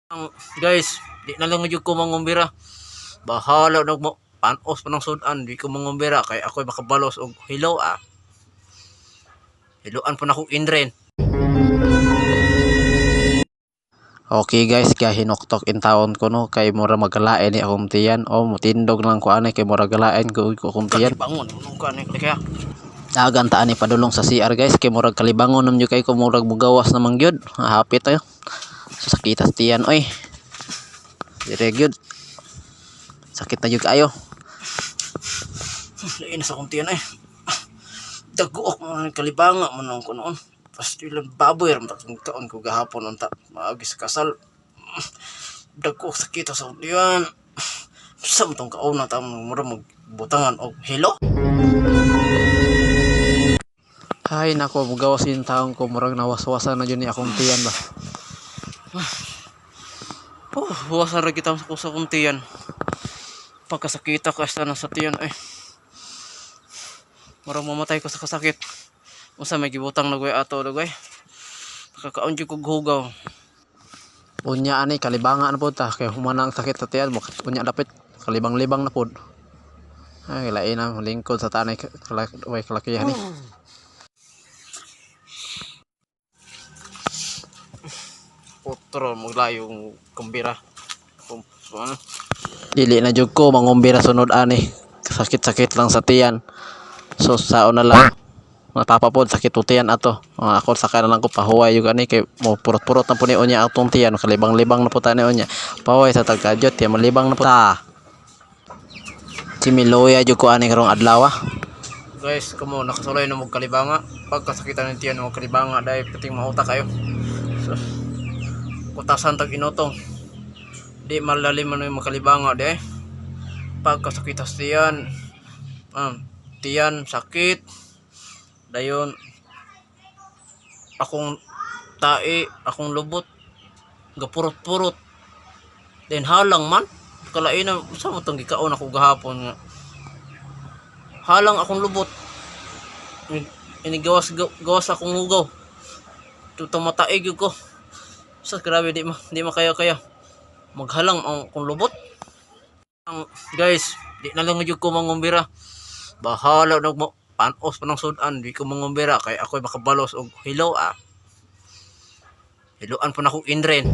Ang guys, di na lang jud ko mangumbira. Bahala na mo panos pa ng sudan, di ko mangumbira kay ako'y makabalos og hilo ah. Hiloan po na akong indren. Okay guys, kaya hinuktok in taon ko no kay mura magalain ni akong tiyan o mutindog lang ko ani kay mura galain ko ko akong tiyan. Kalibangon nung ka ni kaya. Dagan ta ani padulong sa CR guys, kay murag kalibangon nam jud kay ko, murag mugawas namang gyud. Hapit tayo. So, sakit sa tiyan oy. Dire gyud. Sakit na jud kaayo. Lain na sa akong tiyan ay. Daguok mga kalibanga man ang ko noon. Pastilan baboy ram tatong taon ko gahapon unta maagi sa kasal. Daguok sakit sa akong tiyan. Sa tong kauna ta mura magbutangan og hilo. Ay nako, mugawas in taon ko, murag nawaswasan na jud ni akong tiyan ba. Oh, huwasan ra kita ko sa akong tiyan. Pagkasakita ka sa nasa tiyan ay. Murag mamatay ko sa kasakit. Unsa may gibutang na ato dugay. Nakakaon jud kog hugaw. Unya ani kalibangan na pod ta kay humana ang sakit sa tiyan mo, unya dapit kalibang-libang na pod. Ay lain na lingkod sa tanay way kalakihan ni. Potro maglayo kumbira. Kung ano. Dili na jud ko mangumbira sunod ani. Sakit-sakit lang sa tiyan. So sao na lang. Mga pod sakit po tiyan ato. Mga ako saka na lang ko pahuway yung ani kay mo purot-purot na po ni unya atong tiyan. Kalibang-libang na po tani unya. Pahuway sa tagkadyot tiyan malibang na po ta. Si Miloya jud ko ani karong adlaw ah. Guys, kamo nakasulay na mo kalibanga. Pagkasakitan ng tiyan mo kalibanga dahil pating mahuta kayo. So, kutasan tag inotong. Di malalim man yung makalibanga di. Pagkasakit sa tiyan, tiyan sakit. Dayon akong tae, akong lubot gapurot-purot. Then halang man kalain na sa mo tong gikaon ako gahapon nga. Halang akong lubot. Inigawas gawas akong hugaw. Tutong mataig yun ko. Sa grabe, di makaya kaya. Maghalang ang akong lubot. Ang guys, di na lang jud ko mangumbira. Bahala na mo panos pa ng sudan, di ko mangumbira kay ako'y makabalos og hilo ah. Hiloan po na akong indren.